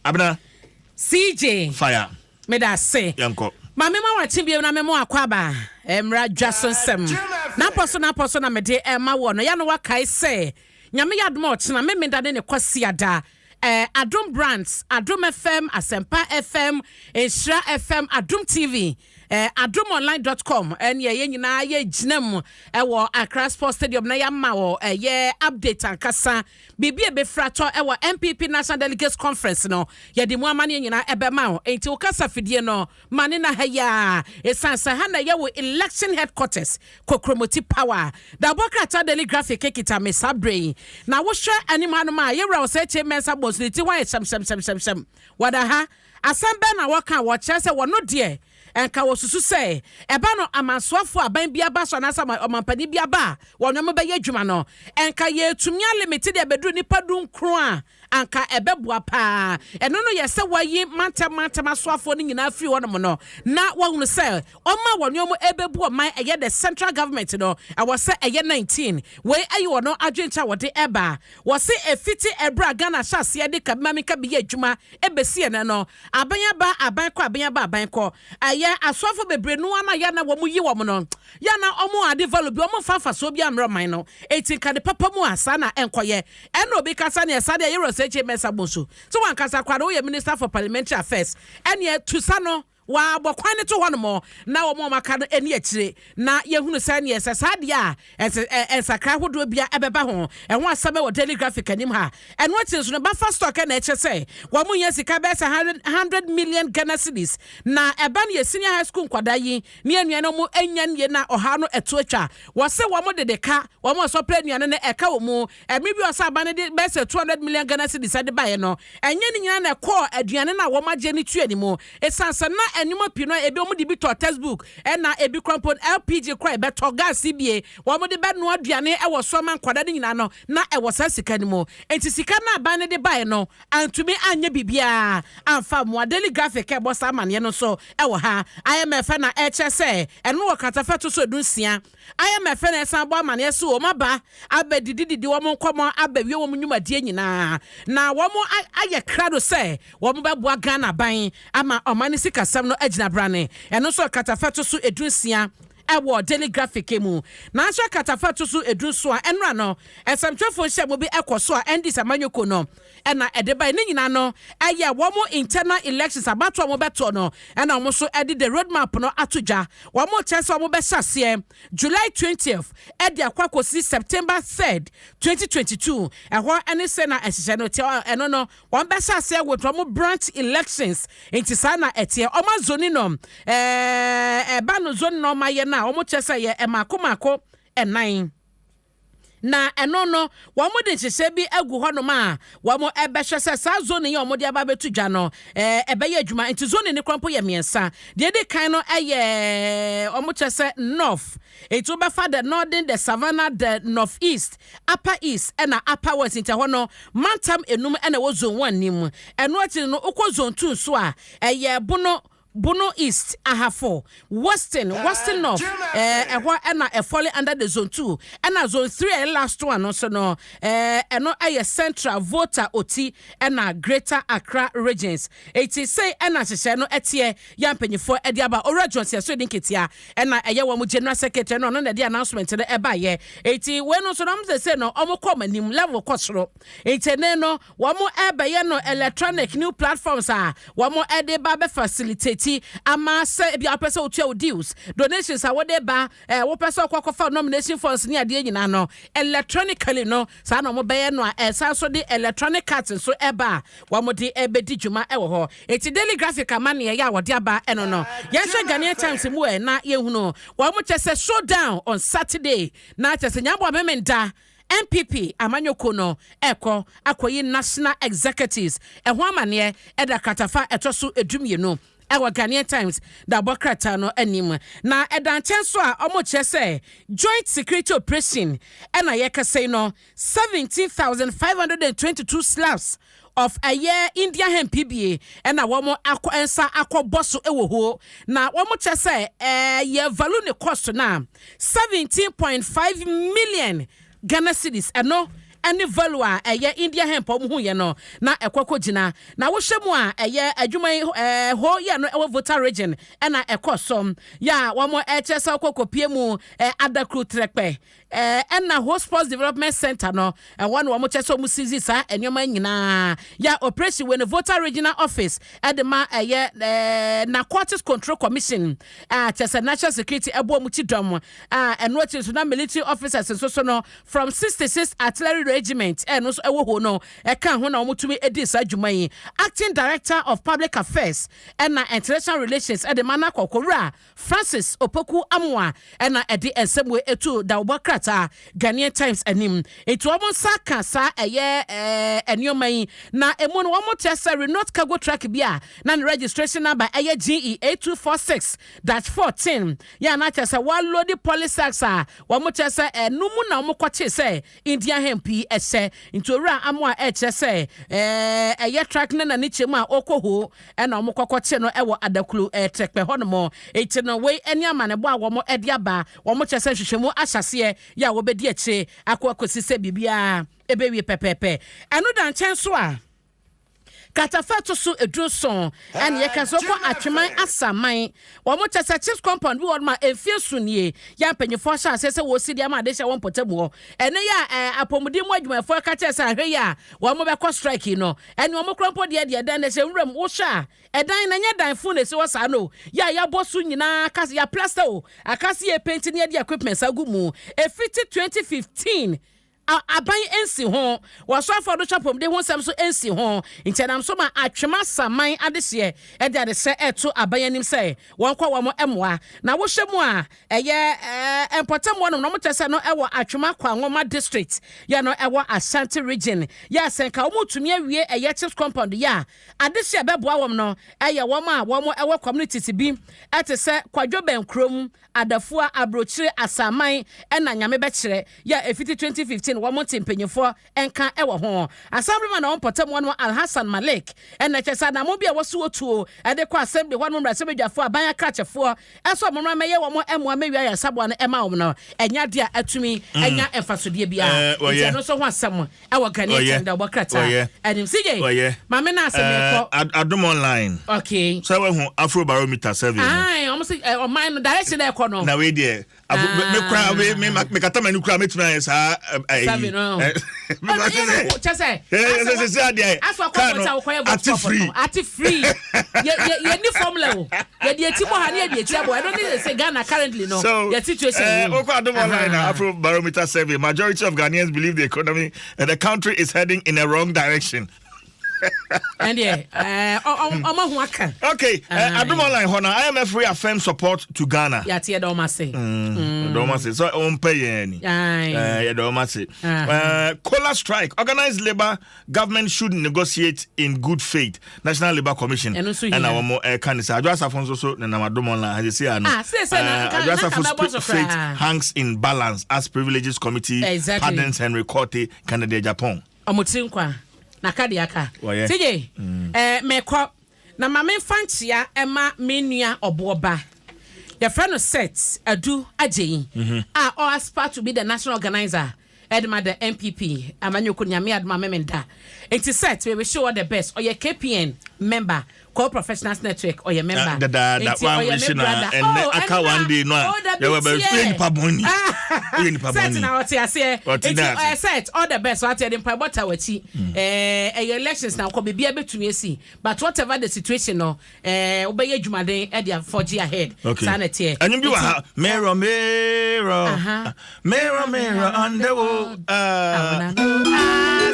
Abena. CJ. Fire. Meda ase. Yɛnkɔ. Maame ma wakye bio na memo akɔ aba mmra dwa so nsɛm. Napɔ so napɔ so na mede ɛma wɔ no. Ya no wakae sɛ Nyame yɛ adom a ɔkyena Memenda ne ne Kwasiada. Adom Brands, Adom FM, Asɛmpa FM, Nhyira FM, Adom TV, adomonline dot com ɛne yɛn nyinaa yɛgyina mu ɛwɔ Accra Sports Stadium na yɛama wɔ ɛyɛ update ankasa biribi a ɛbɛfiri atɔ ɛwɔ NPP National Delegates Conference no, yɛde mu amanneɛ nyinaa ɛbɛma wo. Enti wo kasa fidie no ma ne na ha yi a ɛsiane sɛ ha na ɛyɛ wo election headquarters, Kokromoti Power. Dabɔ krataa Daily Graphic kita me saa berɛ yi na wohwɛ anim hanom a, yɛwura wɔ sɛ kyɛ mɛnsa bɔ nso ne ti hɔ ayɛ hyɛmhyɛmhyɛmhyɛm. Wɔda ha, asɛm bɛn na wɔka? Wɔkyerɛ sɛ wɔno deɛ ɛnka wɔsusu sɛ ɛba no amansoafoɔ aban bi aba so anaasɛ ɔmampanin bi aba a wɔn nneɛma bɛyɛ adwuma no, ɛnka yɛtumi alimit deɛ bɛduru nipa 19 a, anka ɛbɛboa paa. Ɛno no yɛ sɛ wɔayi mantam mantam asoafoɔ no nyinaa firi hɔnom no na wɔhunu sɛ ɔma wɔn nneɛma ɛbɛbu ɔman, ɛyɛ the central government no, ɛwɔ sɛ ɛyɛ 19. Wei ɛyɛ wɔn adwenkyɛ a wɔde ɛba. Wɔsi efiti ɛbrɛ a Ghana hyɛ aseɛ de kabimami kabi yɛ adwuma ɛbɛsi ɛnɛ no, aban aba, aban kɔ, aban aba, aban kɔ, ɛyɛ asoafo bebree no ana yɛ na wɔn yi wɔn no yɛ na wɔn ade value bi, wɔn mfa mfasoɔ bi ammerɛ ɔman no. Eti nka de papa mu a saa na ɛnkɔyɛ. Ɛna obi kasa ne ɛsa deɛ yɛrɛ sɛ ekye mɛnsa bɔ so so wɔn ankasa kora no woyɛ Minister for Parliamentary Affairs, ɛneɛ tusa no wɔabɔ kwan no to hɔ nom na wɔn a wɔaka no ani akyire na yɛhunu sɛ neɛ sɛ saa deɛ a ɛsɛ nsakra ahodoɔ bia ɛbɛba ho. Ɛho asɛm wɔ Daily Graphic anim ha. Ɛno akyi nso no, buffer stock na ɛkyerɛ sɛ wɔn nyɛ sika bɛyɛ sɛ 100 million Ghana cedis na ɛba no yɛ senior high school nkwadaa yi ne anuane mu anya nie na ɔha no ɛto atwa. Wɔsɛ wɔn dede ka wɔn ɔsɔpɛ anuane no ɛka wɔ mu ɛmi bi ɔsɛ aba no de bɛyɛ sɛ 200 million Ghana cedis ɛde baeɛ no, ɛnyɛ ne nyinaa na ɛkɔɔ aduane no a wɔn agye ne tua ne mu, ɛsiane sɛ na nneɛma pii no ebi wɔn de bi tɔ textbook, ɛna ebi kora mpo LPG kora ɛbɛtɔ gas bie wɔn de bɛnoa aduane ɛwɔ so ama nkwadaa no nyinaa no na ɛwɔ saa sika no mu. Nti sika no aban no de baeɛ no antumi anyɛ biribiara amfa mmoa. Daily Graphic ɛbɔ saa amaneɛ no nso ɛwɔ ha. IMF na ɛkyerɛ sɛ ɛno wɔ kratafa to so 16. IMF na ɛsan bɔ amaneɛ so wɔn aba abɛdidididi wɔn nkɔmɔ abɛwie wɔn nnwumadie nyinaa na wɔn ayɛ krado sɛ wɔn bɛboa Ghana ban ama ɔman no sikasɛm no agyina brane. Ɛno nso kratafa to so 16 ɛwɔ Daily Graphic mu. Nanso kratafa to so 10 so a, ɛnora no ɛsɛmtwerɛfoɔ nhyɛ mu bi ɛkɔ so a NDC amanyɔkuo no ɛna ɛde ba ne nyinaa no ɛyɛ wɔn internal elections abato a wɔbɛto no, ɛna wɔn nso ɛde the road map no ato dwa. Wɔn kyerɛ sɛ wɔn bɛhyɛ aseɛ July 20th ɛde akɔ akɔsi September 3rd, 2022. Ɛhɔ ɛne sɛ na ɛhyehyɛ no teɛ. Ɛno no wɔn bɛhyɛ aseɛ with wɔn branch elections. Nti saa na ɛteɛ. Wɔn azone no ɛba no zone na wɔn ayɛ no a wɔn kyerɛ sɛ yɛ ɛmaako maako ɛnan na ɛno no wɔn de nhyehyɛ bi agu hɔnom a wɔn ɛbɛhwɛ sɛ saa zone yi a wɔn de aba abɛto dwa no ɛbɛyɛ adwuma. Nti zone ne kora mpo yɛ mmiɛnsa. Deɛ edi kan no ɛyɛ wɔn kyerɛ sɛ north, nti wobɛfa the Northern, the Savannah, the North East, Upper East ɛna Upper West. Nti ɛhɔ no mantam enum ɛna ɛwɔ zone one nim. Ɛno akyi no wokɔ zone two so a, ɛyɛ Bono East, Ahafo, Western, Western North, ɛhɔ ɛna ɛfall under the zone two. Ɛna zone three ɛyɛ last one no nso no ɛno ɛyɛ Central, Volta, Oti ɛna Greater Accra Regions. Eti sei ɛna nhyehyɛ no ɛteɛ yɛ mpanyinfoɔ ɛde aba. Owura Johnson ɛso edi nketewa ɛna ɛyɛ wɔn general secretary no, ɔno na ɛde announcement no ɛbaayɛ. Eti wei no nso na wɔn sɛ no wɔn kɔ wɔn anim, level kɔ soro. Eti ne no wɔn ɛbɛyɛ no electronic new platforms a wɔn ɛde ba bɛ facilitate ama sɛ ebi a wɔpɛ sɛ wotua wo dues, donations a wɔde ba, wopɛ sɛ ɔkɔ akɔfa nomination forms ne adeɛ nyinaa no electronically no, saa na wɔn bɛyɛ no a ɛsan so de electronic cards nso ɛba a wɔn de ɛbɛdi dwuma ɛwɔ hɔ. Eti Daily Graphic amanneɛ yɛ a wɔde aba ɛno no. Yɛnhwɛ Ghanaian Times mu ɛ na yɛhunu wɔn kyɛ sɛ showdown on Saturday na kyɛ sɛ nyabɔ amemenda NPP amanyɔkuo no ɛkɔ akɔyi national executives. Ɛho amanneɛ ɛda kratafa ɛtɔ so 12 ɛwɔ Ghanaian Times da abɔ krataa no anim. Na ɛda nkyɛn so a ɔmo kyerɛ sɛ joint security operation ɛna yɛkasa yi no 17,522 slabs of ɛyɛ India hemp bie ɛna wɔn akɔ nsa akɔbɔ so ɛwɔ hɔ na wɔn kyerɛ sɛ ɛyɛ value ne cost na 17.5 million Ghana cedis. Ɛno ne value a ɛyɛ India hemp a wɔn hu yɛ no na ɛkɔ kɔ gyina. Na wohyɛ mu a ɛyɛ adwuma yi ɛɛ hɔ yɛ no ɛwɔ Volta Region ɛna ɛkɔ so yɛ a wɔn ɛkyerɛ sɛ wɔkɔ kɔpie mu ɛɛ Adakru Trɛkpɛ ɛɛ ɛna Ho Sports Development Center no ɛhɔ na wɔn kyerɛ sɛ wɔn seize saa nneɛma nyinaa yɛ a operation wei no Volta Regional Office ɛde ma ɛyɛ ɛɛ Narcotics Control Commission a kyerɛ sɛ National Security ɛbɔ wɔn ti dɔm a ɛno akyi nso na military officers nso so no from 66 Artillery Regiment ɛno nso ɛwɔ hɔ no ɛka ho na wɔtumi di saa dwuma yi. Acting Director of Public Affairs ɛna International Relations ɛde ma no akɔ Kowura Francis Opoku Amoah ɛna ɛde nsɛm wei etu dawubɔ krataa Ghanaian Times anim. Nti wɔn nsa ka saa ɛyɛ ɛɛ nneɛma yi na emu no wɔn kyerɛ sɛ Renault cargo truck bi a na ne registration number ɛyɛ GE 8246-14 yɛ a na kyerɛ sɛ wɔaload polysacks a wɔn kyerɛ sɛ ɛno mu na wɔn kɔkye sɛ India hemp yi ɛhyɛ. Nti Owura Amoah ɛkyerɛ sɛ ɛɛ ɛyɛ truck ne n'ani kyɛ mu a ɔkɔ hoo ɛna wɔn kɔkɔkye no ɛwɔ Adaklu ɛɛ Trɛkpɛ hɔnom. Eti no wei ɛne amanebɔ a wɔn ɛde aba. Wɔn kyerɛ sɛ nhwehwɛmu ahyɛseɛ yɛ a wɔbɛdi akyire akɔ akɔsi sɛ biribiara ɛbɛwie pɛpɛɛpɛ. Ɛno da nkyɛn so a, Kratafa ɛto so 70 ɛne yɛka sɛ wokɔ Atweman Asaman wɔn kyɛ sɛ chips compound bi wɔ nom a mfie nson nie yɛ a mpanyinfoɔ ahyɛ aseɛ sɛ wɔresi de ama adehyɛ wɔ mpɔtam hɔ. Ɛnɛ yi a ɛɛ apɔmuden mu adwumayɛfoɔ ɛka kyerɛ sɛ ahwɛ yi a wɔn bɛkɔ strike yi no ɛne wɔn kora mpo deɛ deɛ ɛdan no ɛhyɛ nwura mu wohwɛ a ɛdan no ɛnyɛ dan fun na ɛsi hɔ saa no yɛ a yɛabɔ so nyinaa aka yɛ plaster o aka se yɛ paint ne yɛde equipment agu mu ɛfiti 2015 A Aban nsi ho. Wɔsɔ afɔre twa apɔmuden ho nsɛm so nsi ho. Nti ɛnam so ma Atwema Saman adehyeɛ de adesrɛ reto aban anim sɛ wɔnkɔ wɔn mmoa. Na wohwɛ mu a, ɛyɛ mpɔtam hɔnom na wɔkyerɛ sɛ no ɛwɔ Atwema Kwanwoma District yɛ no ɛwɔ Ashanti Region yɛ a sɛ nka wɔtumi awie ɛyɛ chips compound yi a, adehyeɛ bɛboa wɔn no ɛyɛ wɔn a wɔn ɛwɔ communities bi ɛte sɛ Kwadwo Bɛnkurom, Adafua, Abrokyire, Asaman ɛna Nyame bɛkyerɛ yɛ a ɛfiti 2015 wɔn nte mpanyinfoɔ nka ɛwɔ ho. Assemblyman a ɔwɔ mpɔtam hɔ nom Alhassan Malik ɛna ɛkyerɛ sɛ anamon bi a wɔso wɔ tuo ɛde kɔ assembly hɔ nom mmarahyɛbadwafoɔ aban akrakyɛfoɔ ɛsɛ wɔn mmra mmɛyɛ wɔn mmoa mmɛwie ayaresaboa no ɛma wɔn no ɛnyɛ adeɛ a atumi anya mfasodeɛ biara nti ɛno nso ho asɛm ɛwɔ Ghanaian Ɔyɛ. Times da wɔbɔ krataa Ɔyɛ. anim. CJ, Ɔyɛ. maame no ase Eh, mekɔ. Adom Online. Okay. Sɛ wahu Afrobarometer survey no. Aye, ɔmo se eh, ɔman no direction na ɛkɔ no. Na wei deɛ, afro, me, me kura, me, me, ma- mekata m'ani kura mɛtumi ayɛ saa eh, eh, Survey no. eh, Ɛno, sɛ- yɛ no, kyɛ sɛ, Eh, asɛ sɛ- wa- sɛ- sɛ adeɛ, asɛ wakɔ car abɔnten no, a wokɔyɛ vox ate pop free. no, ate free. Yɛ yɛ yɛ ni formula o. Yɛde eti bɔ ha ne yɛde eti abɔ. Ɛno ne sɛ Ghana currently no. So, yɛ situation. Wokɔ Adom Online na Afrobarometer survey, majority of Ghanaians believe the economy and the country is heading in a wrong direction. Ɛndeɛ ɔma ho aka. Okay, Adom Online hɔ na IMF reaffirm support to Ghana. Yɛate, yɛda ɔma ase. Yɛda ɔmo ase sɛ ɔmpɛ yɛn ani. Yɛda ɔmo ase. Kola strike, organized labour, government should negotiate in good faith. National Labour Commission. Ɛno nso hia. Ɛna wɔn ɛka ne sɛ Adwo Asafo nso so nenam Adom Online ha sisi ano. Ah, sɛ na Adwo na Asafo nka bɛbɔ so fate koraa. hangs in balance as Privileges Committee pardons Henry Quartey Kennedy Agyapong. Ɔmo tiri nkwa na ka deɛ aka. Wɔyɛ. TJ, mekɔ na ma memfa nkyea ɛma me nua ɔboɔba yɛfrɛ no Seth Adu Agyei a ɔ aspire to be the national organizer ɛde ma the NPP amanyɔkuo. Nyame adom a memenda nti Seth, we wish you all the best. Ɔyɛ KPN member, Core Professionals Network, ɔyɛ member. Dadaada Nti ɔyɛ wan me wish na brother. ɛnɛ Oh, aka ɛnna- one day no a oh, dabi yɛwɔ bɛ tie. woyɛ nipa bɔnni, woyɛ nipa Seth bɔnni. na ɔte aseɛ. Ɔte nti na ase. ɔyɛ Seth, all the best. Wate ɛde mpaebɔ ta w'akyi. Ɛyɛ elections na nkɔ biribiara bɛtumi asi, but whatever the situation no, wobɛyɛ adwumaden ɛde afɔgye ahead. Saa na ɛteɛ. Ɛnwom bi wɔ Nti- ha, "Mirror, mirror, mirror, mirror on the wall." I wanna know.